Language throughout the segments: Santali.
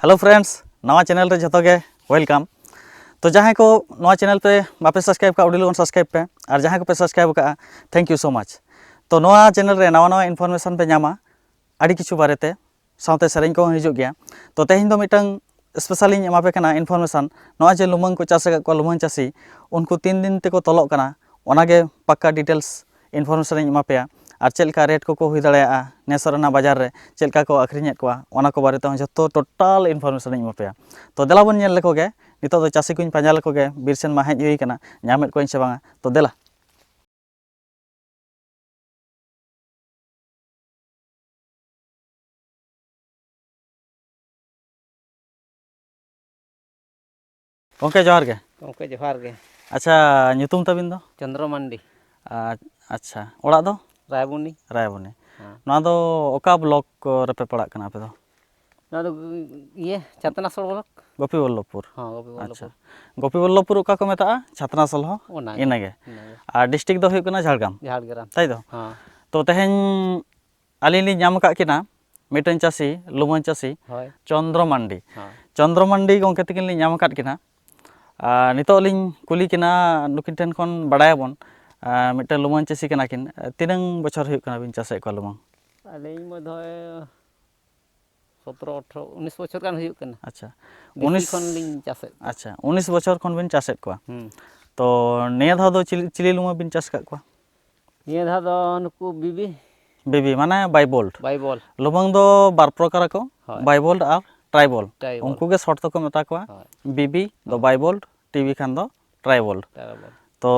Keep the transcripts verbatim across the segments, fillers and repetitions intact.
Hello friends, ᱱᱟᱣᱟ channel ᱨᱮ ᱡᱷᱚᱛᱚ ᱜᱮ welcome᱾ ᱛᱚ ᱡᱟᱦᱟᱸᱭ ᱠᱚ ᱱᱚᱣᱟ channel ᱯᱮ ᱵᱟᱯᱮ subscribe ᱠᱟᱜᱼᱟ, ᱟᱹᱰᱤ ᱞᱚᱜᱚᱱ subscribe ᱯᱮ, ᱟᱨ ᱡᱟᱦᱟᱸᱭ ᱠᱚᱯᱮ subscribe ᱠᱟᱜᱼᱟ, thank you so much᱾ ᱛᱚ ᱱᱚᱣᱟ channel ᱨᱮ ᱱᱟᱣᱟ ᱱᱟᱣᱟ information ᱯᱮ ᱧᱟᱢᱟ ᱟᱹᱰᱤ ᱠᱤᱪᱷᱩ ᱵᱟᱨᱮᱛᱮ, ᱥᱟᱶᱛᱮ ᱥᱮᱨᱮᱧ ᱠᱚᱦᱚᱸ ᱦᱤᱡᱩᱜ ᱜᱮᱭᱟ᱾ ᱛᱚ ᱛᱮᱦᱮᱧ ᱫᱚ ᱢᱤᱫᱴᱟᱝ special ᱤᱧ ᱮᱢᱟ ᱯᱮ ᱠᱟᱱᱟ information, ᱱᱚᱜᱼᱚᱭ ᱡᱮ ᱞᱩᱢᱟᱹᱝ ᱠᱚ ᱪᱟᱥ ᱟᱠᱟᱫ ᱠᱚᱣᱟ, ᱞᱩᱢᱟᱹᱝ ᱪᱟᱹᱥᱤ, ᱩᱱᱠᱩ ᱛᱤᱱ ᱫᱤᱱ ᱛᱮᱠᱚ ᱛᱚᱞᱚᱜ ᱠᱟᱱᱟ, ᱚᱱᱟᱜᱮ ᱯᱟᱠᱟ details information ᱤᱧ ᱮᱢᱟ ᱯᱮᱭᱟ᱾ ᱟᱨ ᱪᱮᱫ ᱞᱮᱠᱟ rate ᱠᱚᱠᱚ ᱦᱩᱭ ᱫᱟᱲᱮᱭᱟᱜᱼᱟ, ᱱᱮᱥ ᱨᱮᱱᱟᱜ ᱵᱟᱡᱟᱨ ᱨᱮ ᱪᱮᱫ ᱞᱮᱠᱟ ᱠᱚ ᱟᱹᱠᱷᱨᱤᱧᱮᱫ ᱠᱚᱣᱟ, ᱚᱱᱟ ᱠᱚ ᱵᱟᱨᱮ ᱛᱮᱦᱚᱸ ᱡᱷᱚᱛᱚ total information ᱤᱧ ᱮᱢᱟ ᱯᱮᱭᱟ᱾ ᱛᱚ ᱫᱮᱞᱟ ᱵᱚᱱ ᱧᱮᱞ ᱞᱮᱠᱚ ᱜᱮ, ᱱᱤᱛᱚᱜ ᱫᱚ ᱪᱟᱹᱥᱤ ᱠᱚᱧ ᱯᱟᱸᱡᱟ ᱞᱮᱠᱚ ᱜᱮ, ᱵᱤᱨ ᱥᱮᱱ ᱢᱟ ᱦᱮᱡ ᱦᱩᱭ ᱠᱟᱱᱟ, ᱧᱟᱢᱮᱫ ᱠᱚᱣᱟᱧ ᱥᱮ ᱵᱟᱝᱟ᱾ ᱛᱚ ᱫᱮᱞᱟ᱾ ᱜᱚᱢᱠᱮ ᱡᱚᱦᱟᱨ ᱜᱮ᱾ ᱜᱚᱢᱠᱮ ᱡᱚᱦᱟᱨ ᱜᱮ᱾ ᱟᱪᱪᱷᱟ, ᱧᱩᱛᱩᱢ ᱛᱟᱵᱤᱱ ᱫᱚ? ᱪᱚᱱᱫᱨᱚ ᱢᱟᱱᱰᱤ᱾ ᱟ-, ᱟᱪᱪᱷᱟ, ᱚᱲᱟᱜ ᱫᱚ? ᱨᱟᱭᱵᱩᱱᱤ᱾ ᱨᱟᱭᱵᱩᱱᱤ᱾ ᱦᱮᱸ᱾ ᱱᱚᱣᱟ ᱫᱚ ᱚᱠᱟ block ᱨᱮᱯᱮ ᱯᱟᱲᱟᱜ ᱠᱟᱱᱟ ᱟᱯᱮ ᱫᱚ? ᱱᱚᱣᱟ ᱫᱚ ᱤᱭᱟᱹ, ᱪᱷᱟᱛᱱᱟᱥᱳᱞ block᱾ ᱜᱳᱯᱤ ᱵᱚᱞᱞᱚᱵᱷᱯᱩᱨ᱾ ᱦᱚᱸ, ᱜᱳᱯᱤ ᱟᱪᱪᱷᱟ᱾ ᱵᱚᱞᱞᱚᱵᱷᱯᱩᱨ᱾ ᱜᱳᱯᱤ ᱵᱚᱞᱞᱚᱵᱷᱯᱩᱨ ᱚᱠᱟ ᱠᱚ ᱢᱮᱛᱟᱜᱼᱟ? ᱪᱷᱟᱛᱱᱟᱥᱳᱞ ᱦᱚᱸ ᱚᱱᱟᱜᱮ᱾ ᱤᱱᱟᱹᱜᱮ᱾ ᱤᱱᱟᱹᱜᱮ᱾ ᱟᱨ district ᱫᱚ ᱦᱩᱭᱩᱜ ᱠᱟᱱᱟ ᱡᱷᱟᱲᱜᱨᱟᱢ᱾ ᱡᱷᱟᱲᱜᱨᱟᱢ᱾ ᱛᱟᱭ ᱛᱚ? ᱦᱚᱸ᱾ ᱛᱚ ᱛᱮᱦᱮᱧ ᱟᱹᱞᱤᱧ ᱞᱤᱧ ᱧᱟᱢ ᱟᱠᱟᱫ ᱠᱤᱱᱟ ᱢᱤᱫᱴᱮᱱ ᱪᱟᱹᱥᱤ, ᱞᱩᱢᱟᱹᱝ ᱪᱟᱹᱥᱤ, ᱦᱳᱭ᱾ ᱪᱚᱱᱫᱨᱚ ᱢᱟᱱᱰᱤ᱾ ᱦᱚᱸ᱾ ᱪᱚᱱᱫᱨᱚ ᱢᱟᱱᱰᱤ ᱜᱚᱢᱠᱮ ᱛᱟᱹᱠᱤᱱ ᱞᱤᱧ ᱧᱟᱢ ᱟᱠᱟᱫ ᱠᱤᱱᱟ᱾ ᱟᱨ ᱱᱤᱛᱚᱜ ᱞᱤᱧ ᱠᱩᱞᱤ ᱠᱤᱱᱟ, ᱱᱩᱠᱤᱱ ᱴᱷᱮᱱ ᱠᱷᱚᱱ ᱵᱟᱲᱟᱭᱟᱵᱚᱱ, ᱟᱨ ᱢᱤᱫᱴᱮᱱ ᱞᱩᱢᱟᱹᱝ ᱪᱟᱹᱥᱤ ᱠᱟᱱᱟ ᱠᱤᱱ᱾ ᱛᱤᱱᱟᱹᱝ ᱵᱚᱪᱷᱚᱨ ᱦᱩᱭᱩᱜ ᱠᱟᱱᱟ ᱵᱤᱱ ᱪᱟᱥᱮᱫ ᱠᱚᱣᱟ ᱞᱩᱢᱟᱹᱝ? ᱟᱹᱞᱤᱧ ᱵᱳᱫᱷᱚᱭ ᱥᱚᱛᱨᱚ, ᱟᱴᱷᱨᱚ, ᱩᱱᱤᱥ ᱵᱚᱪᱷᱚᱨ ᱜᱟᱱ ᱦᱩᱭᱩᱜ ᱠᱟᱱᱟ᱾ ᱟᱪᱪᱷᱟ᱾ ᱵᱮᱥᱤ ᱩᱱᱤᱥ ᱠᱷᱚᱱ ᱞᱤᱧ ᱪᱟᱥᱮᱫ ᱠᱚᱣᱟ᱾ ᱟᱪᱪᱷᱟ, ᱩᱱᱤᱥ ᱵᱚᱪᱷᱚᱨ ᱠᱷᱚᱱ ᱵᱤᱱ ᱪᱟᱥᱮᱫ ᱠᱚᱣᱟ᱾ ᱦᱩᱸ᱾ ᱛᱚ ᱱᱤᱭᱟᱹ ᱫᱷᱟᱣ ᱫᱚ ᱪᱤᱞᱤ, ᱪᱤᱞᱤ ᱞᱩᱢᱟᱹᱝ ᱵᱤᱱ ᱪᱟᱥ ᱟᱠᱟᱫ ᱠᱚᱣᱟ? ᱱᱤᱭᱟᱹ ᱫᱷᱟᱣ ᱫᱚ ᱱᱩᱠᱩ ᱵᱤᱵᱤ᱾ ᱵᱤᱵᱤ ᱢᱟᱱᱮ ᱵᱟᱭᱵᱳᱞᱴ᱾ ᱵᱟᱭᱵᱳᱞᱴ᱾ ᱞᱩᱢᱟᱹᱝ ᱫᱚ ᱵᱟᱨ ᱯᱨᱚᱠᱟᱨ ᱟᱠᱚ, ᱦᱳᱭ᱾ ᱵᱟᱭᱵᱳᱞᱴ ᱟᱨ ᱴᱨᱟᱭᱵᱳᱞᱴ᱾ ᱴᱨᱟᱭᱵᱳᱞᱴ᱾ ᱩᱱᱠᱩ ᱜᱮ short ᱛᱮᱠᱚ ᱢᱮᱛᱟ ᱠᱚᱣᱟ᱾ ᱦᱳᱭ᱾ ᱵᱤᱵᱤ ᱫᱚ ᱦᱳᱭ᱾ ᱵᱟᱭᱵᱳᱞᱴ, ᱴᱤᱵᱤ ᱠᱷᱟᱱ ᱫᱚ ᱴᱨᱟᱭᱵᱳᱞᱴ᱾ ᱴᱨᱟᱭᱵᱳᱞᱴ᱾ ᱛᱚ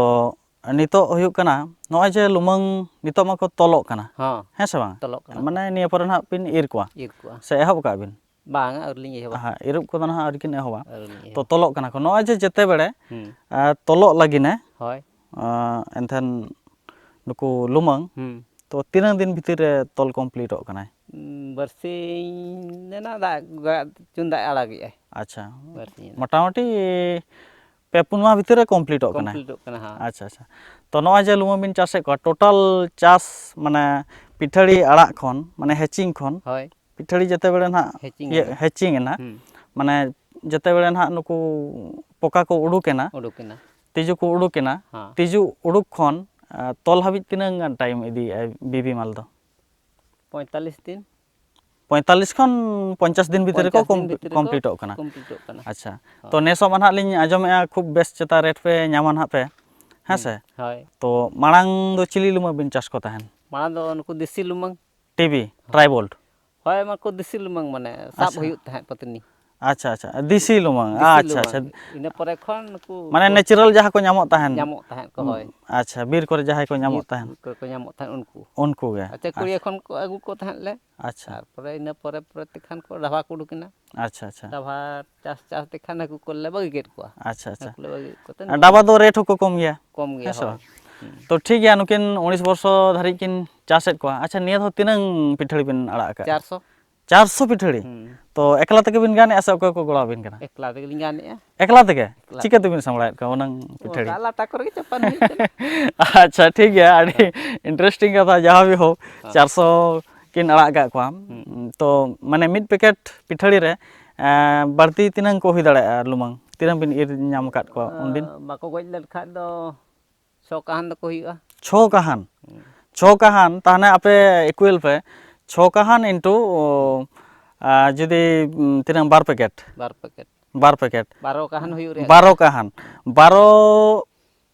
ᱱᱤᱛᱚᱜ ᱦᱩᱭᱩᱜ ᱠᱟᱱᱟ, ᱱᱚᱜᱼᱚᱭ ᱡᱮ ᱞᱩᱢᱟᱹᱝ ᱱᱤᱛᱚᱜ ᱢᱟᱠᱚ ᱛᱚᱞᱚᱜ ᱠᱟᱱᱟ, ᱦᱚᱸ᱾ ᱦᱮᱸ ᱥᱮ ᱵᱟᱝ? ᱛᱚᱞᱚᱜ ᱠᱟᱱᱟ ᱠᱚ᱾ ᱢᱟᱱᱮ ᱱᱤᱭᱟᱹ ᱯᱚᱨᱮ ᱱᱟᱦᱟᱜ ᱵᱤᱱ ᱤᱨ ᱠᱚᱣᱟ? ᱤᱨ ᱠᱚᱣᱟ᱾ ᱥᱮ ᱮᱦᱚᱵ ᱠᱟᱜ ᱵᱤᱱ? ᱵᱟᱝ, ᱟᱹᱣᱨᱤ ᱞᱤᱧ ᱮᱦᱚᱵᱟ᱾ ᱦᱮᱸ, ᱤᱨᱚᱜ ᱠᱚᱫᱚ ᱱᱟᱦᱟᱜ ᱟᱹᱣᱨᱤ ᱠᱤᱱ ᱮᱦᱚᱵᱟ᱾ ᱟᱹᱣᱨᱤ ᱞᱤᱧ ᱛᱚ ᱮᱦᱚᱵᱟ᱾ ᱛᱚᱞᱚᱜ ᱠᱟᱱᱟ ᱠᱚ᱾ ᱱᱚᱜᱼᱚᱭ ᱡᱮ ᱡᱮᱛᱮ ᱵᱮᱲᱮ, ᱦᱩᱸ᱾ ᱟᱨ ᱛᱚᱞᱚᱜ ᱞᱟᱹᱜᱤᱫ ᱮ, ᱦᱳᱭ᱾ ᱟᱨ ᱮᱱᱛᱮᱱ ᱱᱩᱠᱩ ᱞᱩᱢᱟᱹᱝ, ᱦᱩᱸ᱾ ᱛᱚ ᱛᱤᱱᱟᱹᱜ ᱫᱤᱱ ᱵᱷᱤᱛᱤᱨ ᱨᱮ ᱛᱚᱞ ᱠᱚᱢᱯᱞᱤᱴᱚᱜ ᱠᱟᱱᱟᱭ? ᱩᱸ, ᱵᱟᱨᱥᱤᱧ ᱨᱮᱱᱟᱜ ᱫᱟᱜ, ᱫᱟᱜ, ᱪᱩᱱ ᱫᱟᱜ ᱮ ᱟᱲᱟᱜᱮᱜᱼᱟᱭ᱾ ᱟᱪᱪᱷᱟ᱾ ᱵᱟᱨᱥᱤᱧ ᱨᱮᱱᱟᱜ᱾ ᱢᱚᱴᱟᱢᱩᱴᱤ ᱯᱮ ᱯᱩᱱ ᱢᱟᱦᱟ ᱵᱷᱤᱛᱤᱨ ᱨᱮ ᱠᱚᱢᱯᱞᱤᱴᱚᱜ ᱠᱟᱱᱟᱭ᱾ ᱠᱚᱢᱯᱞᱤᱴᱚᱜ ᱠᱟᱱᱟ, ᱦᱮᱸ᱾ ᱟᱪᱪᱷᱟ, ᱟᱪᱪᱷᱟ᱾ ᱛᱚ ᱱᱚᱜᱼᱚᱭ ᱡᱮ ᱞᱩᱢᱟᱹᱝ ᱵᱤᱱ ᱪᱟᱥᱮᱫ ᱠᱚᱣᱟ, ᱴᱳᱴᱟᱞ ᱪᱟᱥ ᱢᱟᱱᱮ ᱯᱤᱴᱷᱟᱹᱲᱤ ᱟᱲᱟᱜ ᱠᱷᱚᱱ, ᱢᱟᱱᱮ ᱦᱮᱪᱤᱝ ᱠᱷᱚᱱ, ᱦᱳᱭ᱾ ᱯᱤᱴᱷᱟᱹᱲᱤ ᱡᱮᱛᱮ ᱵᱮᱲᱮ ᱱᱟᱦᱟᱜ ᱦᱮᱪᱤᱝ ᱤᱭᱟᱹ ᱮᱱᱟ᱾ ᱦᱮᱪᱤᱝ ᱮᱱᱟ, ᱦᱩᱸ᱾ ᱢᱟᱱᱮ ᱡᱮᱛᱮ ᱵᱮᱲᱮ ᱱᱟᱦᱟᱜ ᱱᱩᱠᱩ ᱯᱚᱠᱟ ᱠᱚ ᱩᱰᱩᱠ ᱮᱱᱟ, ᱩᱰᱩᱠ ᱮᱱᱟ᱾ ᱛᱤᱡᱩ ᱠᱚ ᱩᱰᱩᱠ ᱮᱱᱟ, ᱦᱮᱸ᱾ ᱛᱤᱡᱩ ᱩᱰᱩᱠ ᱠᱷᱚᱱ, ᱟ, ᱛᱚᱞ ᱦᱟᱹᱵᱤᱡ ᱛᱤᱱᱟᱹᱝ ᱜᱟᱱ ᱴᱟᱭᱤᱢ ᱤᱫᱤᱭᱮᱫᱼᱟᱭ ᱵᱤᱵᱤ ᱢᱟᱞ ᱫᱚ? ᱯᱚᱸᱭᱛᱟᱞᱤᱥ ᱫᱤᱱ᱾ ᱯᱚᱸᱭᱛᱟᱞᱤᱥ ᱠᱷᱚᱱ ᱯᱚᱧᱪᱟᱥ ᱫᱤᱱ ᱵᱷᱤᱛᱤᱨ ᱨᱮᱠᱚ ᱯᱚᱧᱪᱟᱥ ᱫᱤᱱ ᱠᱚᱢᱯ-, ᱵᱷᱤᱛᱤᱨ ᱨᱮᱠᱚ ᱠᱚᱢᱯᱞᱤᱴᱚᱜ ᱠᱟᱱᱟ᱾ ᱠᱚᱢᱯᱞᱤᱴᱚᱜ ᱠᱟᱱᱟ᱾ ᱟᱪᱪᱷᱟ᱾ ᱦᱳᱭ᱾ ᱛᱚ ᱱᱮᱥᱚᱜ ᱢᱟ ᱱᱟᱦᱟᱜ ᱞᱤᱧ ᱟᱸᱡᱚᱢᱮᱫᱼᱟ ᱠᱷᱩᱵ ᱵᱮᱥ ᱪᱮᱛᱟ ᱨᱮᱴ ᱯᱮ ᱧᱟᱢᱟ ᱱᱟᱦᱟᱜ ᱯᱮ, ᱦᱮᱸ ᱦᱩᱸ, ᱥᱮ? ᱦᱳᱭ᱾ ᱛᱚ ᱢᱟᱲᱟᱝ ᱫᱚ ᱪᱤᱞᱤ ᱞᱩᱢᱟᱹᱝ ᱵᱤᱱ ᱪᱟᱥ ᱠᱚ ᱛᱟᱦᱮᱱ? ᱢᱟᱲᱟᱝ ᱫᱚ ᱱᱩᱠᱩ ᱫᱮᱥᱤ ᱞᱩᱢᱟᱹᱝ᱾ ᱴᱤᱵᱤ, ᱦᱳᱭ᱾ ᱴᱨᱟᱭᱵᱚᱞᱰ? ᱦᱳᱭ, ᱢᱟᱠᱚ ᱫᱮᱥᱤ ᱞᱩᱢᱟᱹᱝ ᱢᱟᱱᱮ ᱥᱟᱵ ᱟᱪᱪᱷᱟ᱾ ᱦᱩᱭᱩᱜ ᱛᱟᱦᱮᱸᱫ ᱯᱟᱹᱛᱱᱤ᱾ ᱟᱪᱪᱷᱟ, ᱟᱪᱪᱷᱟ, ᱫᱮᱥᱤ ᱞᱩᱢᱟᱹᱝ, ᱫᱮᱥᱤ ᱟᱪᱪᱷᱟ, ᱟᱪᱪᱷᱟ᱾ ᱞᱩᱢᱟᱹᱝ᱾ ᱤᱱᱟᱹ ᱯᱚᱨᱮ ᱠᱷᱚᱱ ᱱᱩᱠᱩ ᱢᱟᱱᱮ ᱠᱚ ᱱᱮᱪᱟᱨᱟᱞ ᱡᱟᱦᱟᱸ ᱠᱚ ᱧᱟᱢᱚᱜ ᱛᱟᱦᱮᱱ᱾ ᱧᱟᱢᱚᱜ ᱛᱟᱦᱮᱸᱫ ᱠᱚ, ᱦᱩᱸ, ᱦᱳᱭ᱾ ᱟᱪᱪᱷᱟ, ᱵᱤᱨ ᱠᱚᱨᱮ ᱡᱟᱦᱟᱸᱭ ᱠᱚ ᱧᱟᱢᱚᱜ ᱵᱤᱨ ᱛᱟᱦᱮᱱ᱾ ᱠᱚᱨᱮ ᱠᱚ ᱧᱟᱢᱚᱜ ᱛᱟᱦᱮᱸᱫ ᱩᱱᱠᱩ᱾ ᱩᱱᱠᱩ ᱜᱮ, ᱟᱪᱪᱷᱟ, ᱠᱩᱲᱤ ᱟᱪᱪᱷᱟ᱾ ᱮᱠᱷᱚᱱ ᱠᱚ ᱟᱹᱜᱩ ᱠᱚ ᱛᱟᱦᱮᱸᱫ ᱞᱮ᱾ ᱟᱪᱪᱷᱟ᱾ ᱛᱟᱨᱯᱚᱨᱮ ᱤᱱᱟᱹ ᱯᱚᱨᱮ ᱯᱚᱨᱮ ᱛᱮᱠᱷᱟᱱ ᱠᱚ ᱰᱟᱵᱷᱟ ᱠᱚ ᱩᱰᱩᱠ ᱮᱱᱟ᱾ ᱟᱪᱪᱷᱟ, ᱟᱪᱪᱷᱟ᱾ ᱰᱟᱵᱷᱟ ᱪᱟᱥ ᱪᱟᱥ ᱛᱮᱠᱷᱟᱱ ᱦᱟᱹᱠᱩ ᱠᱚᱞᱮ ᱵᱟᱹᱜᱤ ᱠᱮᱫ ᱠᱚᱣᱟ᱾ ᱟᱪᱪᱷᱟ, ᱟᱪᱪᱷᱟ᱾ ᱦᱟᱹᱠᱩ ᱞᱮ ᱵᱟᱹᱜᱤ ᱠᱮᱫ ᱠᱚᱛᱮ ᱟᱨ ᱱᱩᱠᱩ ᱰᱟᱵᱟ ᱫᱚ ᱨᱮᱴ ᱦᱚᱸᱠᱚ ᱠᱚᱢ ᱜᱮᱭᱟ᱾ ᱠᱚᱢ ᱜᱮᱭᱟ, ᱦᱮᱸ ᱥᱮ ᱦᱳᱭ᱾ ᱵᱟᱝ? ᱦᱩᱸ᱾ ᱛᱚ ᱴᱷᱤᱠ ᱜᱮᱭᱟ, ᱱᱩᱠᱤᱱ ᱩᱱᱤᱥ ᱵᱚᱨᱥᱚ ᱫᱷᱟᱹᱨᱤᱡ ᱠᱤᱱ ᱪᱟᱥᱮᱫ ᱠᱚᱣᱟ᱾ ᱟᱪᱪᱷᱟ, ᱱᱤᱭᱟᱹ ᱫᱷᱟᱣ ᱛᱤᱱᱟᱹᱝ ᱯᱤᱴᱷᱟᱹᱲᱤ ᱵᱤᱱ ᱟᱲᱟᱜ ᱟᱠᱟᱫᱼᱟ? ᱪᱟᱨᱥᱚ᱾ ᱪᱟᱨᱥᱚ ᱯᱤᱴᱷᱟᱹᱲᱤ? ᱦᱩᱸ᱾ ᱛᱚ ᱮᱠᱞᱟ ᱛᱮᱜᱮ ᱵᱤᱱ ᱜᱟᱱᱮᱫᱼᱟ ᱥᱮ ᱚᱠᱚᱭ ᱠᱚ ᱜᱚᱲᱚ ᱟᱵᱤᱱ ᱠᱟᱱᱟ? ᱮᱠᱞᱟ ᱛᱮᱜᱮ ᱞᱤᱧ ᱜᱟᱱᱮᱫᱼᱟ᱾ ᱮᱠᱞᱟ ᱛᱮᱜᱮ? ᱮᱠᱞᱟ ᱪᱤᱠᱟᱹ ᱛᱮᱜᱮ᱾ ᱛᱮᱵᱤᱱ ᱥᱟᱢᱵᱲᱟᱣᱮᱫ ᱠᱚᱣᱟ ᱩᱱᱟᱹᱝ ᱯᱤᱴᱷᱟᱹᱲᱤ? ᱚᱱᱠᱟ ᱞᱟᱴᱟ ᱠᱚᱨᱮ ᱜᱮ ᱪᱟᱯᱟᱱ ᱦᱩᱭᱩᱜ ᱠᱟᱱᱟ᱾ ᱟᱪᱪᱷᱟ, ᱴᱷᱤᱠ ᱜᱮᱭᱟ, ᱟᱹᱰᱤ ᱦᱮᱸ᱾ ᱤᱱᱴᱟᱨᱮᱥᱴᱤᱝ ᱠᱟᱛᱷᱟ᱾ ᱡᱟᱦᱟᱸ ᱵᱤ ᱦᱳᱠ, ᱦᱮᱸ᱾ ᱪᱟᱨᱥᱚ ᱠᱤᱱ ᱟᱲᱟᱜ ᱟᱠᱟᱫ ᱠᱚᱣᱟ᱾ ᱦᱩᱸ᱾ ᱛᱚ ᱢᱟᱱᱮ ᱢᱤᱫ ᱯᱮᱠᱮᱴ ᱯᱤᱴᱷᱟᱹᱲᱤ ᱨᱮ, ᱮᱸ, ᱵᱟᱹᱲᱛᱤ ᱛᱤᱱᱟᱹᱝ ᱠᱚ ᱦᱩᱭ ᱫᱟᱲᱮᱭᱟᱜᱼᱟ ᱞᱩᱢᱟᱹᱝ? ᱛᱤᱱᱟᱹᱝ ᱵᱤᱱ ᱤᱨ ᱧᱟᱢ ᱟᱠᱟᱫ ᱠᱚᱣᱟ ᱩᱱᱫᱤᱱ? ᱮᱸ, ᱵᱟᱠᱚ ᱜᱚᱡ ᱞᱮᱱᱠᱷᱟᱱ ᱫᱚ ᱪᱷᱚ ᱠᱟᱦᱟᱱ ᱫᱚᱠᱚ ᱦᱩᱭᱩᱜᱼᱟ᱾ ᱪᱷᱚ ᱠᱟᱦᱟᱱ? ᱦᱩᱸ᱾ ᱪᱷᱚ ᱠᱟᱦᱟᱱ, ᱛᱟᱦᱚᱞᱮ ᱟᱯᱮ ᱤᱠᱩᱭᱮᱞ ᱯᱮ, ᱪᱷᱚ ᱠᱟᱦᱟᱱ ᱤᱱᱴᱩ, ᱚ, ᱟ, ᱡᱩᱫᱤ, ᱩᱢ, ᱛᱤᱱᱟᱹᱝ, ᱵᱟᱨ ᱯᱮᱠᱮᱴ? ᱵᱟᱨ ᱯᱮᱠᱮᱴ᱾ ᱵᱟᱨ ᱯᱮᱠᱮᱴ᱾ ᱵᱟᱨᱚ ᱠᱟᱦᱟᱱ ᱦᱩᱭᱩᱜ ᱨᱮᱭᱟᱜ᱾ ᱵᱟᱨᱚ ᱠᱟᱦᱟᱱ᱾ ᱵᱟᱨᱚ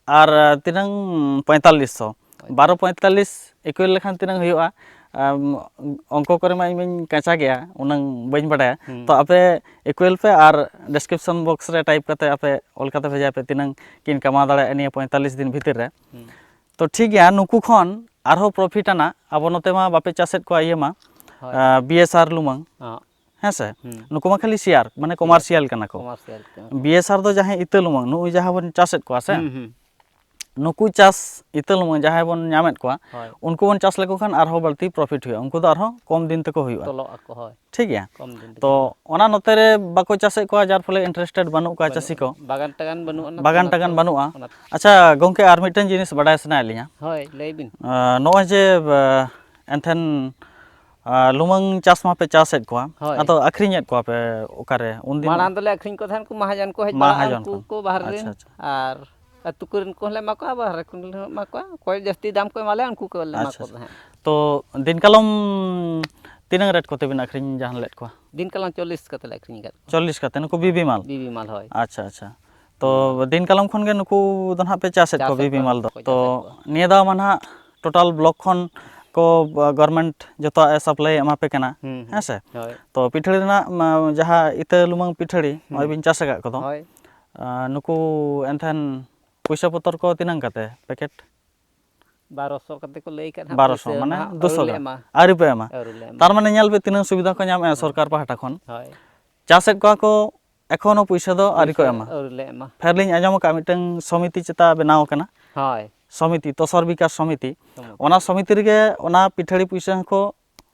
ᱟᱨ, ᱟ, ᱛᱤᱱᱟᱹᱝ, ᱯᱚᱸᱭᱛᱟᱞᱞᱤᱥ ᱥᱚ᱾ ᱯᱚᱸᱭᱛᱟᱞᱞᱤᱥ᱾ ᱵᱟᱨᱚ ᱯᱚᱸᱭᱛᱟᱞᱞᱤᱥ ᱤᱠᱩᱭᱮᱞ ᱞᱮᱠᱷᱟᱱ ᱛᱤᱱᱟᱹᱝ ᱦᱩᱭᱩᱜᱼᱟ? ᱟᱢ, ᱚᱝᱠᱚ ᱠᱚᱨᱮ ᱢᱟ ᱤᱧ ᱢᱟᱧ ᱠᱟᱸᱪᱟ ᱜᱮᱭᱟ, ᱩᱱᱟᱹᱝ ᱵᱟᱹᱧ ᱵᱟᱰᱟᱭᱟ᱾ ᱦᱩᱸ᱾ ᱛᱚ ᱟᱯᱮ ᱤᱠᱩᱭᱮᱞ ᱯᱮ ᱟᱨ ᱰᱤᱥᱠᱨᱤᱯᱥᱚᱱ ᱵᱚᱠᱥ ᱨᱮ ᱴᱟᱭᱤᱯ ᱠᱟᱛᱮ ᱟᱯᱮ ᱚᱞ ᱠᱟᱛᱮ ᱵᱷᱮᱡᱟᱭ ᱯᱮ, ᱛᱤᱱᱟᱹᱝ ᱠᱤᱱ ᱠᱟᱢᱟᱣ ᱫᱟᱲᱮᱭᱟᱜᱼᱟ ᱱᱤᱭᱟᱹ ᱯᱚᱸᱭᱛᱟᱞᱞᱤᱥ ᱫᱤᱱ ᱵᱷᱤᱛᱤᱨ ᱨᱮ᱾ ᱦᱩᱸ᱾ ᱛᱚ ᱴᱷᱤᱠ ᱜᱮᱭᱟ, ᱱᱩᱠᱩ ᱠᱷᱚᱱ ᱟᱨᱦᱚᱸ ᱯᱨᱚᱯᱷᱤᱴ ᱟᱱᱟᱜ, ᱟᱵᱚ ᱱᱚᱛᱮ ᱢᱟ ᱵᱟᱯᱮ ᱪᱟᱥᱮᱫ ᱠᱚᱣᱟ ᱤᱭᱟᱹ ᱢᱟ, ᱦᱳᱭ᱾ ᱟ, ᱵᱤ ᱮᱥ ᱟᱨ ᱞᱩᱢᱟᱹᱝ, ᱦᱚᱸ᱾ ᱦᱮᱸ ᱥᱮ? ᱦᱩᱸ᱾ ᱱᱩᱠᱩ ᱢᱟ ᱠᱷᱟᱹᱞᱤ ᱥᱤᱭᱟᱨ, ᱢᱟᱱᱮ ᱠᱚᱢᱟᱨᱥᱤᱭᱟᱞ ᱠᱟᱱᱟ ᱠᱚ᱾ ᱠᱚᱢᱟᱨᱥᱤᱭᱟᱞ ᱠᱟᱱᱟ ᱠᱚ᱾ ᱵᱤ ᱮᱥ ᱟᱨ ᱫᱚ ᱡᱟᱦᱟᱸᱭ ᱤᱛᱟᱹ ᱞᱩᱢᱟᱹᱝ, ᱱᱩᱜᱼᱩᱭ ᱡᱟᱦᱟᱸ ᱵᱚᱱ ᱪᱟᱥᱮᱫ ᱠᱚᱣᱟ ᱥᱮ, ᱦᱩᱸ, ᱦᱩᱸ᱾ ᱱᱩᱠᱩ ᱪᱟᱥ ᱤᱛᱟᱹ ᱞᱩᱢᱟᱹᱝ ᱡᱟᱦᱟᱸᱭ ᱵᱚᱱ ᱧᱟᱢᱮᱫ ᱠᱚᱣᱟ, ᱦᱳᱭ᱾ ᱩᱱᱠᱩ ᱵᱚᱱ ᱪᱟᱥ ᱞᱮᱠᱚ ᱠᱷᱟᱱ ᱟᱨᱦᱚᱸ ᱵᱟᱹᱲᱛᱤ ᱯᱨᱚᱯᱷᱤᱴ ᱦᱩᱭᱩᱜᱼᱟ, ᱩᱱᱠᱩ ᱫᱚ ᱟᱨᱦᱚᱸ ᱠᱚᱢ ᱫᱤᱱ ᱛᱮᱠᱚ ᱦᱩᱭᱩᱜᱼᱟ᱾ ᱛᱚᱞᱚᱜ ᱟᱠᱚ, ᱦᱳᱭ᱾ ᱴᱷᱤᱠ ᱜᱮᱭᱟ? ᱠᱚᱢ ᱫᱤᱱ ᱛᱮᱠᱚ ᱛᱚ ᱦᱩᱭᱩᱜᱼᱟ᱾ ᱚᱱᱟ ᱱᱚᱛᱮ ᱨᱮ ᱵᱟᱠᱚ ᱪᱟᱥᱮᱫ ᱠᱚᱣᱟ, ᱡᱟᱨ ᱯᱷᱚᱞᱮ ᱤᱱᱴᱟᱨᱮᱥᱴᱮᱰ ᱵᱟᱹᱱᱩᱜ ᱠᱚᱣᱟ ᱵᱟᱹᱱᱩᱜ, ᱪᱟᱹᱥᱤ ᱠᱚ᱾ ᱵᱟᱜᱟᱱ ᱴᱟᱜᱟᱱ ᱵᱟᱹᱱᱩᱜ ᱟᱱᱟ, ᱵᱟᱜᱟᱱ ᱚᱱᱟ ᱴᱟᱜᱟᱱ ᱠᱚ, ᱵᱟᱹᱱᱩᱜᱼᱟ᱾ ᱚᱱᱟ ᱟᱪᱪᱷᱟ ᱜᱚᱢᱠᱮ, ᱟᱨ ᱢᱤᱫᱴᱮᱱ ᱡᱤᱱᱤᱥ ᱵᱟᱰᱟᱭ ᱥᱟᱱᱟᱭᱮᱫ ᱞᱤᱧᱟ᱾ ᱦᱳᱭ, ᱞᱟᱹᱭ ᱵᱤᱱ᱾ ᱟᱸ, ᱱᱚᱜᱼᱚᱭ ᱡᱮ, ᱟᱸ, ᱮᱱᱛᱷᱮᱱ ᱟᱨ ᱞᱩᱢᱟᱹᱝ ᱪᱟᱥ ᱢᱟᱯᱮ ᱪᱟᱥᱮᱫ ᱠᱚᱣᱟ, ᱦᱳᱭ᱾ ᱟᱫᱚ ᱟᱹᱠᱷᱨᱤᱧᱮᱫ ᱠᱚᱣᱟ ᱯᱮ ᱚᱠᱟᱨᱮ ᱩᱱᱫᱤᱱ? ᱢᱟᱲᱟᱝ ᱫᱚᱞᱮ ᱟᱹᱠᱷᱨᱤᱧ ᱠᱚ ᱛᱟᱦᱮᱸᱫ, ᱩᱱᱠᱩ ᱢᱟᱦᱟᱡᱚᱱ ᱠᱚ ᱦᱮᱡ ᱵᱟᱲᱟᱜᱼᱟ, ᱢᱟᱦᱟᱡᱚᱱ ᱩᱱᱠᱩ ᱠᱚ᱾ ᱠᱚ ᱵᱟᱦᱨᱮ ᱨᱮᱱ᱾ ᱟᱪᱪᱷᱟ, ᱟᱪᱪᱷᱟ᱾ ᱟᱨ ᱟᱹᱛᱩ ᱠᱚᱨᱮᱱ ᱠᱚᱦᱚᱸᱞᱮ ᱮᱢᱟ ᱠᱚᱣᱟ, ᱵᱟᱦᱨᱮ ᱠᱚᱨᱮᱱ ᱦᱚᱸ ᱮᱢᱟ ᱠᱚᱣᱟ᱾ ᱚᱠᱚᱭ ᱡᱟᱹᱥᱛᱤ ᱫᱟᱢ ᱠᱚ ᱮᱢᱟ ᱞᱮᱭᱟ, ᱩᱱᱠᱩ ᱠᱚᱞᱮ ᱮᱢᱟ ᱟᱪᱪᱷᱟ, ᱠᱚ ᱟᱪᱪᱷᱟ᱾ ᱛᱟᱦᱮᱸᱫ᱾ ᱛᱚ ᱫᱤᱱ ᱠᱟᱞᱚᱢ ᱛᱤᱱᱟᱹᱝ ᱨᱮᱴ ᱠᱚᱛᱮ ᱵᱤᱱ ᱟᱹᱠᱷᱨᱤᱧ ᱡᱟᱦᱟᱸ ᱞᱮᱫ ᱠᱚᱣᱟ? ᱫᱤᱱ ᱠᱟᱞᱚᱢ ᱪᱚᱞᱞᱤᱥ ᱠᱟᱛᱮ ᱞᱮ ᱟᱹᱠᱷᱨᱤᱧ ᱟᱠᱟᱫ ᱠᱚᱣᱟ᱾ ᱪᱚᱞᱞᱤᱥ ᱠᱟᱛᱮ, ᱱᱩᱠᱩ ᱵᱤᱵᱤ ᱢᱟᱞ? ᱵᱤᱵᱤ ᱢᱟᱞ, ᱦᱳᱭ᱾ ᱟᱪᱪᱷᱟ, ᱟᱪᱪᱷᱟ᱾ ᱛᱚ ᱫᱤᱱ ᱠᱟᱞᱚᱢ ᱠᱷᱚᱱ ᱜᱮ ᱱᱩᱠᱩ ᱫᱚ ᱱᱟᱦᱟᱜ ᱯᱮ ᱪᱟᱥᱮᱫ ᱠᱚᱣᱟ, ᱪᱟᱥᱮᱫ ᱵᱤᱵᱤ ᱠᱚᱣᱟ, ᱢᱟᱞ ᱫᱚ? ᱠᱚ ᱛᱚ ᱪᱟᱥᱮᱫ ᱠᱚᱣᱟ᱾ ᱱᱤᱭᱟᱹ ᱫᱷᱟᱣ ᱢᱟ ᱱᱟᱦᱟᱜ ᱴᱳᱴᱟᱞ ᱵᱞᱚᱠ ᱠᱷᱚᱱ ᱠᱚ, ᱜᱚᱨᱢᱮᱱᱴ ᱡᱚᱛᱚᱣᱟᱜ ᱮ ᱥᱟᱯᱞᱟᱭ ᱮᱢᱟ ᱯᱮ ᱠᱟᱱᱟ, ᱦᱩᱸ, ᱦᱩᱸ᱾ ᱦᱮᱸ ᱥᱮ? ᱦᱳᱭ᱾ ᱛᱚ ᱯᱤᱴᱷᱟᱹᱲᱤ ᱨᱮᱱᱟᱜ ᱢᱟ, ᱡᱟᱦᱟᱸ ᱤᱛᱟᱹ ᱞᱩᱢᱟᱹᱝ ᱯᱤᱴᱷᱟᱹᱲᱤ ᱱᱚᱜᱼᱚᱭ ᱦᱩᱸ᱾ ᱵᱤᱱ ᱪᱟᱥ ᱟᱠᱟᱫ ᱠᱚᱫᱚ, ᱦᱳᱭ᱾ ᱟᱨ ᱱᱩᱠᱩ ᱮᱱᱠᱷᱟᱱ ᱯᱚᱭᱥᱟ ᱯᱚᱛᱚᱨ ᱠᱚ ᱛᱤᱱᱟᱹᱝ ᱠᱟᱛᱮ ᱯᱮᱠᱮᱴ? ᱵᱟᱨᱚᱥᱚ ᱠᱟᱛᱮ ᱠᱚ ᱞᱟᱹᱭ ᱠᱟᱫ ᱦᱟᱸᱜ, ᱵᱟᱨᱚᱥᱚ, ᱯᱩᱭᱥᱟᱹ ᱢᱟᱱᱮ ᱱᱟᱦᱟᱜ ᱫᱩᱥᱚ ᱟᱹᱣᱨᱤ ᱞᱮ ᱜᱟᱱ᱾ ᱮᱢᱟ᱾ ᱟᱹᱣᱨᱤ ᱯᱮ ᱮᱢᱟ᱾ ᱟᱹᱣᱨᱤ ᱞᱮ ᱮᱢᱟ᱾ ᱛᱟᱨ ᱢᱟᱱᱮ ᱧᱮᱞ ᱯᱮ ᱛᱤᱱᱟᱹᱝ ᱥᱩᱵᱤᱫᱷᱟ ᱠᱚ ᱧᱟᱢᱮᱫᱼᱟ ᱥᱚᱨᱠᱟᱨ ᱯᱟᱦᱴᱟ ᱠᱷᱚᱱ᱾ ᱦᱳᱭ᱾ ᱪᱟᱥᱮᱫ ᱠᱚᱣᱟ ᱠᱚ, ᱮᱠᱷᱚᱱᱳ ᱯᱩᱭᱥᱟᱹ ᱫᱚ ᱟᱹᱣᱨᱤ ᱠᱚ ᱯᱩᱭᱥᱟᱹ ᱮᱢᱟ᱾ ᱟᱹᱣᱨᱤ ᱞᱮ ᱮᱢᱟ᱾ ᱯᱷᱮᱨ ᱞᱤᱧ ᱟᱸᱡᱚᱢ ᱟᱠᱟᱫᱼᱟ, ᱢᱤᱫᱴᱟᱝ ᱥᱚᱢᱤᱛᱤ ᱪᱮᱛᱟ ᱵᱮᱱᱟᱣ ᱟᱠᱟᱱᱟ, ᱦᱳᱭ᱾ ᱥᱚᱢᱤᱛᱤ, ᱛᱚᱥᱚᱨ ᱵᱤᱠᱟᱥ ᱥᱚᱢᱤᱛᱤ᱾ ᱥᱚᱢᱤᱛᱤ᱾ ᱚᱱᱟ ᱥᱚᱢᱤᱛᱤ ᱨᱮᱜᱮ ᱚᱱᱟ ᱯᱤᱴᱷᱟᱹᱲᱤ ᱯᱩᱭᱥᱟᱹ ᱦᱚᱸᱠᱚ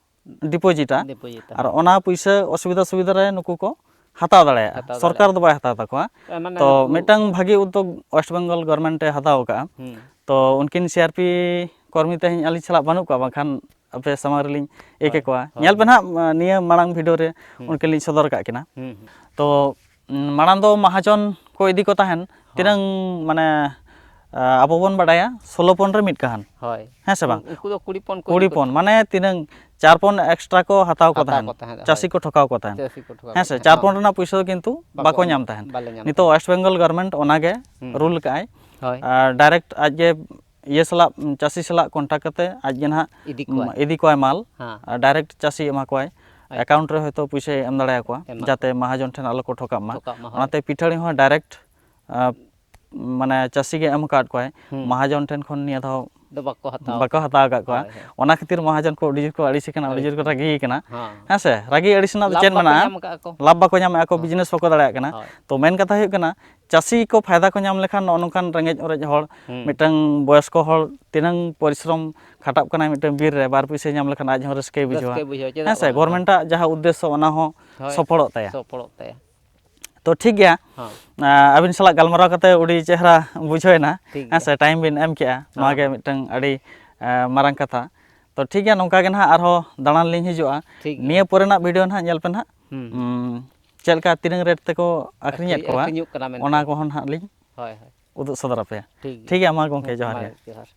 ᱰᱤᱯᱚᱡᱤᱴᱟ᱾ ᱰᱤᱯᱚᱡᱤᱴᱟ, ᱟᱨ ᱦᱳᱭ᱾ ᱚᱱᱟ ᱯᱩᱭᱥᱟᱹ ᱚᱥᱩᱵᱤᱫᱟ ᱥᱩᱵᱤᱫᱟ ᱨᱮ ᱱᱩᱠᱩ ᱠᱚ ᱦᱟᱛᱟᱣ ᱫᱟᱲᱮᱭᱟᱜᱼᱟ, ᱦᱟᱛᱟᱣ ᱥᱚᱨᱠᱟᱨ ᱫᱟᱲᱮᱭᱟᱜᱼᱟ᱾ ᱫᱚ ᱵᱟᱭ ᱦᱟᱛᱟᱣ ᱛᱟᱠᱚᱣᱟ᱾ ᱮ, ᱢᱟᱱᱮ ᱛᱚ ᱱᱩᱠᱩ ᱢᱤᱫᱴᱟᱝ ᱵᱷᱟᱹᱜᱤ ᱩᱫᱽᱫᱳᱜᱽ ᱳᱭᱮᱥᱴ ᱵᱮᱝᱜᱚᱞ ᱜᱚᱨᱢᱮᱱᱴ ᱮ ᱦᱟᱛᱟᱣ ᱟᱠᱟᱫᱼᱟ᱾ ᱦᱩᱸ᱾ ᱛᱚ ᱩᱱᱠᱤᱱ ᱥᱤ ᱟᱨ ᱯᱤ ᱠᱚᱨᱢᱤ ᱛᱮᱦᱮᱧ ᱟᱹᱞᱤᱧ ᱥᱟᱞᱟᱜ ᱵᱟᱹᱱᱩᱜ ᱠᱚᱣᱟ, ᱵᱟᱝᱠᱷᱟᱱ ᱟᱯᱮ ᱥᱟᱢᱟᱝ ᱨᱮᱞᱤᱧ ᱤᱭᱟᱹ ᱦᱳᱭ, ᱠᱮᱠᱚᱣᱟ᱾ ᱦᱳᱭ, ᱧᱮᱞ ᱯᱮ ᱦᱳᱭ᱾ ᱱᱟᱦᱟᱜ, ᱱᱤᱭᱟᱹ ᱢᱟᱲᱟᱝ ᱵᱷᱤᱰᱤᱭᱳ ᱨᱮ ᱦᱩᱸ᱾ ᱩᱱᱠᱤᱱ ᱞᱤᱧ ᱥᱚᱫᱚᱨ ᱟᱠᱟᱫ ᱠᱤᱱᱟ᱾ ᱦᱩᱸ, ᱦᱩᱸ᱾ ᱛᱚ ᱢᱟᱲᱟᱝ ᱫᱚ ᱢᱟᱦᱟᱡᱚᱱ ᱠᱚ ᱤᱫᱤ ᱠᱚ ᱛᱟᱦᱮᱱ, ᱦᱳᱭ᱾ ᱛᱤᱱᱟᱹᱝ ᱢᱟᱱᱮ, ᱟᱵᱚ ᱵᱚᱱ ᱵᱟᱰᱟᱭᱟ ᱥᱳᱞᱳ ᱯᱚᱱ ᱨᱮ ᱢᱤᱫ ᱠᱟᱦᱟᱱ᱾ ᱦᱳᱭ᱾ ᱦᱮᱸ ᱥᱮ ᱵᱟᱝ? ᱩᱱᱠᱩ ᱫᱚ ᱠᱩᱲᱤ ᱯᱚᱱ ᱠᱚ ᱠᱩᱲᱤ ᱤᱫᱤ ᱠᱚ ᱯᱚᱱ, ᱛᱟᱦᱮᱸᱫ᱾ ᱢᱟᱱᱮ ᱛᱤᱱᱟᱹᱝ ᱪᱟᱨ ᱯᱚᱱ ᱮᱠᱥᱴᱨᱟ ᱠᱚ ᱦᱟᱛᱟᱣ ᱠᱚ ᱦᱟᱛᱟᱣ ᱛᱟᱦᱮᱱ, ᱠᱚ ᱛᱟᱦᱮᱸᱫ, ᱪᱟᱹᱥᱤ ᱦᱳᱭ᱾ ᱠᱚ ᱴᱷᱚᱠᱟᱣ ᱠᱚ ᱛᱟᱦᱮᱱ᱾ ᱪᱟᱹᱥᱤ ᱠᱚ ᱴᱷᱚᱠᱟᱣ ᱦᱮᱸ ᱠᱚ ᱥᱮ, ᱛᱟᱦᱮᱸᱫ, ᱪᱟᱨ ᱦᱳᱭ᱾ ᱯᱚᱱ ᱨᱮᱱᱟᱜ ᱯᱩᱭᱥᱟᱹ ᱫᱚ ᱠᱤᱱᱛᱩ ᱵᱟᱠᱚ ᱵᱟᱠᱚ ᱮᱢ-, ᱧᱟᱢ ᱛᱟᱦᱮᱱ᱾ ᱵᱟᱞᱮ ᱧᱟᱢ ᱱᱤᱛᱚᱜ ᱛᱟᱦᱮᱸᱫ᱾ ᱳᱭᱮᱥᱴ ᱵᱮᱝᱜᱚᱞ ᱜᱚᱨᱢᱮᱱᱴ ᱚᱱᱟᱜᱮ ᱦᱩᱸ᱾ ᱨᱩᱞ ᱠᱟᱜᱼᱟᱭ᱾ ᱦᱳᱭ᱾ ᱟᱨ ᱰᱟᱭᱨᱮᱠᱴ ᱟᱡ ᱜᱮ ᱤᱭᱟᱹ ᱥᱟᱞᱟᱜ, ᱪᱟᱹᱥᱤ ᱥᱟᱞᱟᱜ ᱠᱚᱱᱴᱟᱠᱴ ᱠᱟᱛᱮ ᱟᱡ ᱜᱮ ᱱᱟᱦᱟᱜ ᱤᱫᱤ ᱠᱚᱣᱟᱭ᱾ ᱤᱫᱤ ᱠᱚᱣᱟᱭ ᱢᱟᱞ᱾ ᱦᱮᱸ᱾ ᱟᱨ ᱰᱟᱭᱨᱮᱠᱴ ᱪᱟᱹᱥᱤ ᱮᱢᱟ ᱠᱚᱣᱟᱭ᱾ ᱟᱪᱪᱷᱟ᱾ ᱮᱠᱟᱣᱩᱱᱴ ᱨᱮ ᱦᱚᱭᱛᱳ ᱯᱩᱭᱥᱟᱹᱭ ᱮᱢ ᱫᱟᱲᱮᱭᱟᱠᱚᱣᱟ, ᱮᱢᱟ ᱡᱟᱛᱮ ᱠᱚᱣᱟ᱾ ᱢᱟᱦᱟᱡᱚᱱ ᱴᱷᱮᱱ ᱟᱞᱚ ᱠᱚ ᱴᱷᱚᱠᱟᱜ ᱢᱟ᱾ ᱴᱷᱚᱠᱟᱜ ᱢᱟ, ᱦᱳᱭ᱾ ᱚᱱᱟᱛᱮ ᱯᱤᱴᱷᱟᱹᱲᱤ ᱦᱚᱸ ᱰᱟᱭᱨᱮᱠᱴ, ᱟᱸ, ᱢᱟᱱᱮ ᱪᱟᱹᱥᱤ ᱜᱮ ᱮᱢ ᱟᱠᱟᱫ ᱠᱚᱣᱟᱭ᱾ ᱦᱩᱸ᱾ ᱢᱟᱦᱟᱡᱚᱱ ᱴᱷᱮᱱ ᱠᱷᱚᱱ ᱱᱤᱭᱟᱹ ᱫᱷᱟᱣ ᱫᱚ ᱵᱟᱠᱚ ᱦᱟᱛᱟᱣ ᱵᱟᱠᱚ ᱟᱠᱟᱫ᱾ ᱦᱟᱛᱟᱣ ᱟᱠᱟᱫ ᱠᱚᱣᱟ᱾ ᱦᱳᱭ, ᱦᱳᱭ᱾ ᱚᱱᱟ ᱠᱷᱟᱹᱛᱤᱨ ᱢᱟᱦᱟᱡᱚᱱ ᱠᱚ ᱟᱹᱰᱤ ᱡᱳᱨ ᱠᱚ ᱟᱹᱲᱤᱥ ᱟᱠᱟᱱᱟ, ᱟᱹᱰᱤ ᱡᱳᱨ ᱠᱚ ᱨᱟᱹᱜᱤ ᱟᱠᱟᱱᱟ᱾ ᱦᱮᱸ᱾ ᱦᱮᱸ ᱥᱮ? ᱨᱟᱹᱜᱤ ᱟᱹᱲᱤᱥ ᱨᱮᱱᱟᱜ ᱫᱚ ᱞᱟᱵᱷ ᱪᱮᱫ ᱵᱟᱠᱚ ᱢᱮᱱᱟᱜᱼᱟ? ᱧᱟᱢ ᱟᱠᱟᱫ ᱠᱚ᱾ ᱞᱟᱵᱷ ᱵᱟᱠᱚ ᱧᱟᱢᱮᱫᱼᱟ ᱠᱚ, ᱦᱳᱭ᱾ ᱵᱤᱡᱽᱱᱮᱥ ᱵᱟᱠᱚ ᱫᱟᱲᱮᱭᱟᱜ ᱠᱟᱱᱟ᱾ ᱦᱳᱭ᱾ ᱛᱚ ᱢᱮᱱ ᱠᱟᱛᱷᱟ ᱦᱩᱭᱩᱜ ᱠᱟᱱᱟ, ᱪᱟᱹᱥᱤ ᱠᱚ ᱯᱷᱟᱭᱫᱟ ᱠᱚ ᱧᱟᱢ ᱞᱮᱠᱷᱟᱱ ᱱᱚᱜᱼᱚ ᱱᱚᱝᱠᱟᱱ ᱨᱮᱸᱜᱮᱡ ᱚᱨᱮᱡ ᱦᱚᱲ ᱦᱩᱸ᱾ ᱢᱤᱫᱴᱟᱝ ᱵᱚᱭᱚᱥᱠᱚ ᱦᱚᱲ ᱛᱤᱱᱟᱹᱝ ᱯᱚᱨᱤᱥᱨᱚᱢ ᱠᱷᱟᱴᱟᱜ ᱠᱟᱱᱟᱭ ᱢᱤᱫᱴᱟᱝ ᱵᱤᱨ ᱨᱮ, ᱵᱟᱨ ᱯᱩᱭᱥᱟᱹ ᱧᱟᱢ ᱞᱮᱠᱷᱟᱱ ᱟᱡ ᱦᱚᱸ ᱨᱟᱹᱥᱠᱟᱹᱭ ᱵᱩᱡᱷᱟᱹᱣᱟ᱾ ᱨᱟᱹᱥᱠᱟᱹᱭ ᱵᱩᱡᱷᱟᱹᱣᱟ, ᱪᱮᱫᱟᱜ ᱦᱮᱸ ᱥᱮ? ᱵᱟᱝ? ᱜᱚᱨᱢᱮᱱᱴᱟᱜ ᱡᱟᱦᱟᱸ ᱩᱫᱽᱫᱮᱥᱥᱚ ᱚᱱᱟ ᱦᱚᱸ ᱦᱳᱭ, ᱥᱚᱯᱷᱚᱞᱚᱜ ᱛᱟᱭᱟ᱾ ᱥᱚᱯᱷᱚᱞᱚᱜ ᱛᱟᱭᱟ᱾ ᱛᱚ ᱴᱷᱤᱠ ᱜᱮᱭᱟ, ᱦᱚᱸ᱾ ᱟᱹᱵᱤᱱ ᱥᱟᱞᱟᱜ ᱜᱟᱞᱢᱟᱨᱟᱣ ᱠᱟᱛᱮ ᱟᱹᱰᱤ ᱪᱮᱦᱨᱟ ᱵᱩᱡᱷᱟᱹᱣ ᱮᱱᱟ᱾ ᱴᱷᱤᱠ ᱦᱮᱸ ᱜᱮᱭᱟ᱾ ᱥᱮ, ᱴᱟᱭᱤᱢ ᱵᱤᱱ ᱮᱢ ᱠᱮᱜᱼᱟ, ᱱᱚᱣᱟ ᱦᱚᱸ᱾ ᱜᱮ ᱢᱤᱫᱴᱟᱝ ᱟᱹᱰᱤ ᱢᱟᱨᱟᱝ ᱠᱟᱛᱷᱟ᱾ ᱛᱚ ᱴᱷᱤᱠ ᱜᱮᱭᱟ, ᱱᱚᱝᱠᱟ ᱜᱮ ᱱᱟᱦᱟᱜ ᱟᱨᱦᱚᱸ ᱫᱟᱬᱟᱱ ᱞᱤᱧ ᱦᱤᱡᱩᱜᱼᱟ᱾ ᱴᱷᱤᱠ ᱜᱮᱭᱟ᱾ ᱱᱤᱭᱟᱹ ᱯᱚᱨᱮᱱᱟᱜ ᱵᱷᱤᱰᱤᱭᱳ ᱱᱟᱦᱟᱜ ᱧᱮᱞ ᱯᱮ ᱱᱟᱦᱟᱜ᱾ ᱦᱩᱸ᱾ ᱩᱸ, ᱪᱮᱫ ᱞᱮᱠᱟ ᱛᱤᱱᱟᱹᱝ ᱨᱮᱴ ᱛᱮᱠᱚ ᱟᱹᱠᱷᱨᱤᱧᱮᱫ ᱟᱹᱠᱷᱨᱤᱧ-, ᱠᱚᱣᱟ, ᱟᱹᱠᱷᱨᱤᱧᱚᱜ ᱠᱟᱱᱟ ᱢᱮᱱᱛᱮ᱾ ᱚᱱᱟ ᱠᱚᱦᱚᱸ ᱱᱟᱦᱟᱜ ᱞᱤᱧ ᱦᱳᱭ, ᱦᱳᱭ᱾ ᱩᱫᱩᱜ ᱥᱚᱫᱚᱨ ᱟᱯᱮᱭᱟ᱾ ᱴᱷᱤᱠ ᱜᱮᱭᱟ᱾ ᱴᱷᱤᱠ ᱜᱮᱭᱟ, ᱢᱟ ᱜᱚᱢᱠᱮ, ᱦᱩᱸ, ᱡᱚᱦᱟᱨ ᱢᱟ ᱜᱮ᱾ ᱡᱚᱦᱟᱨ᱾